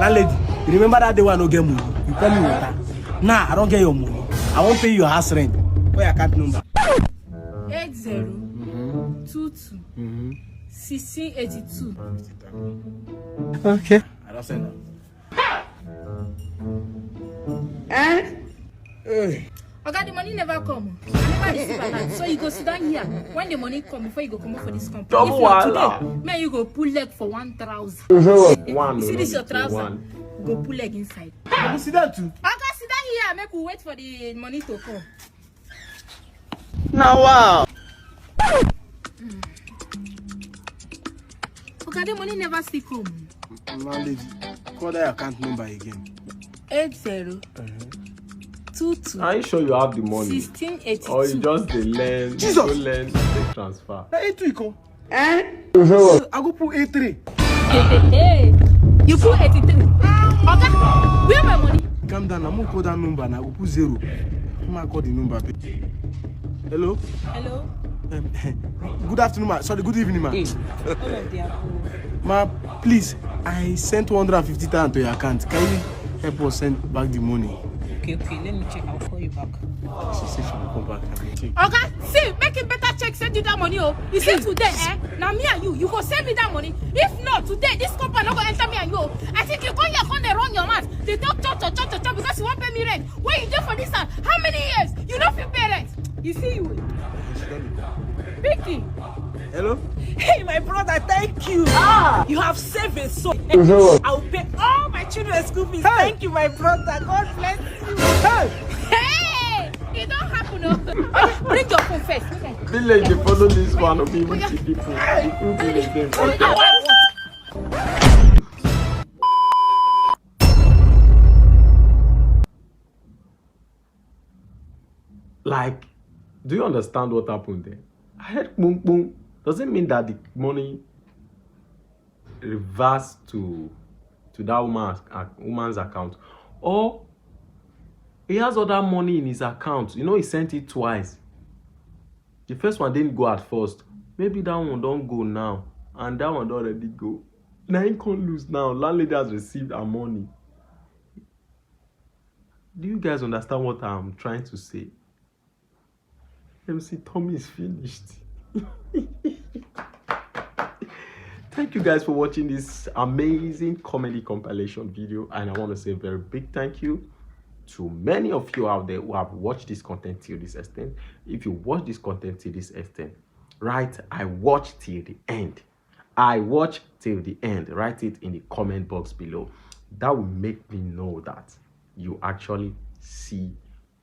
Landlady, you remember that day when I no get money? You pour me water. Now I don get your money. I wan pay your house rent. Where your account number? Eight zero two two sixteen eighty two. Okay. I don send am. Eh? Hey. Oga, the money never come. I never receive alert. So you go sit down here. When the money come, before you go comot for this company. Double If not wahala. Today, may you go pull leg for one trouser. One. You see this your trouser? One. Go pull leg inside. You sit down too. Oga, sit down here. Make we wait for the money to come. Now wow. Oga, the money never still come. Landlady, call that account number again. Eight zero two two Are you sure you have the money? sixteen eighty Or you two. Just dey learn, Jesus! Go learn, take transfer. Na eight week o. So I go put eight three. Hey, you put eighty three. Oga, where my money? Calm down, I'm gonna call that number now. I go put zero. I'm gonna call the number. Hello? Hello. Um, good afternoon, ma. Sorry, good evening, ma. All of the above. Ma, please, I sent one hundred fifty thousand to your account. Can you help us send back the money? Okay, okay. Let me check. I'll call you back. She said she will call back. I will check. Oga, see, make him better check send you that money, oh. You see today, eh? Now me and you, you go send me that money. If not, today, this company no go enter me and you, oh. I think you come here, come dey run your mouth. They talk, talk, talk, talk, talk, talk because you wan pay me rent. Where you dey for this house? How many years? You no fit pay rent. You see you. Picky. Hello? Hey, my brother, thank you. You have saved a soul. I will pay all my children's school fees. Thank you, my brother. God bless you. Hey! It don't happen, no. Bring your phone first. Village dey follow this one. No be even see people. People village dey follow. Like, do you understand what happened there? I heard boom boom. Does it mean that the money reversed to to that woman's ac- woman's account, or he has other money in his account? You know, he sent it twice. The first one didn't go at first. Maybe that one don go now, and that one don already go. Na him come lose now. Landlady has received her money. Do you guys understand what I'm trying to say? M C Tommy is finished. Thank you guys for watching this amazing comedy compilation video, and I want to say a very big thank you to many of you out there who have watched this content till this extent. If you watch this content till this extent, write "I watch till the end." "I watch till the end." Write it in the comment box below. That will make me know that you actually see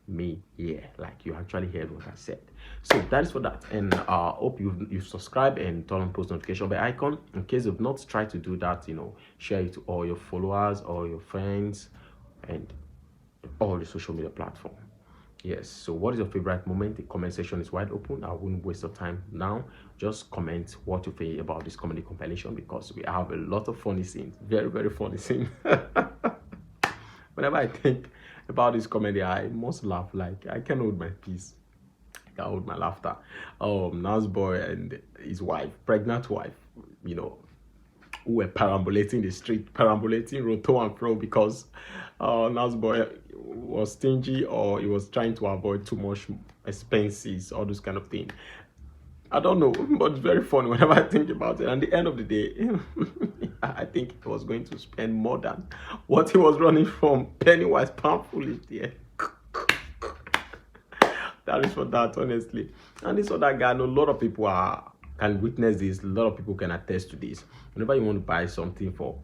me here, like, you actually heard what I said. So that is for that, and uh hope you've, you've subscribed and turn on post notification bell icon. In case you've not, try to do that. You know, share it to all your followers, all your friends, and all the social media platform. Yes. So what is your favorite moment? The comment section is wide open. I wouldn't waste your time now. Just comment what you feel about this comedy compilation, because we have a lot of funny scenes, very, very funny scenes. Whenever I think about this comedy, I must laugh. Like, I can't hold my peace. I can't hold my laughter. Um, Nas Boy and his wife, pregnant wife, you know, who were perambulating the street, perambulating road to and fro because uh, Nas Boy was stingy, or he was trying to avoid too much expenses, all those kind of things. I don't know, but it's very funny whenever I think about it. And at the end of the day, I think he was going to spend more than what he was running from. Pennywise pound foolish there. That is for that, honestly. And this other guy, I know a lot of people are can witness this. A lot of people can attest to this. Whenever you want to buy something for,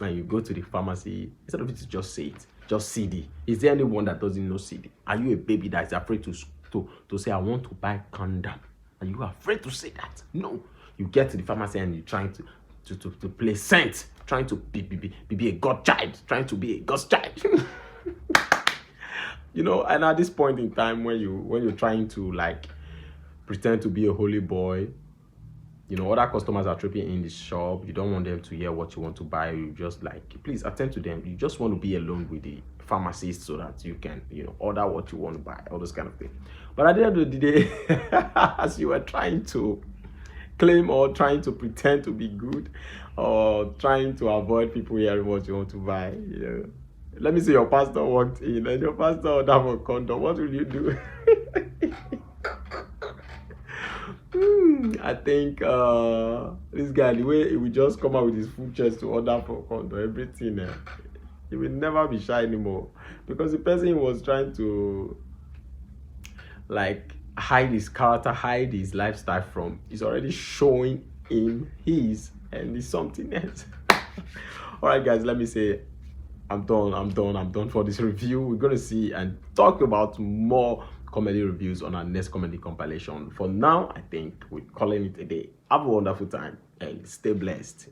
and you go to the pharmacy, instead of you to just say it, just C D. Is there anyone that doesn't know C D? Are you a baby that is afraid to s- to to say, "I want to buy condom"? Are you afraid to say that? No. You get to the pharmacy and you're trying to to to, to play saint, trying to be, be, be, be a godchild, trying to be a godchild. You know, and at this point in time, when you when you're trying to, like, pretend to be a holy boy, you know, other customers are trooping in the shop. You don't want them to hear what you want to buy. You just, like, please attend to them. You just want to be alone with the pharmacist so that you can, you know, order what you want to buy, all those kind of things. But at the end of the day, as you were trying to claim or trying to pretend to be good or trying to avoid people hearing what you want to buy, you know, let me say your pastor walked in and your pastor ordered for condom. What will you do? Hmm, I think uh, this guy, the way he will just come out with his full chest to order for condom, everything, eh, he will never be shy anymore, because the person he was trying to, like, hide his character, hide his lifestyle from is already showing him his, and it's something else. All right, guys, let me say I'm done, I'm done, I'm done for this review. We're gonna see and talk about more comedy reviews on our next comedy compilation. For now, I think we're calling it a day. Have a wonderful time and stay blessed.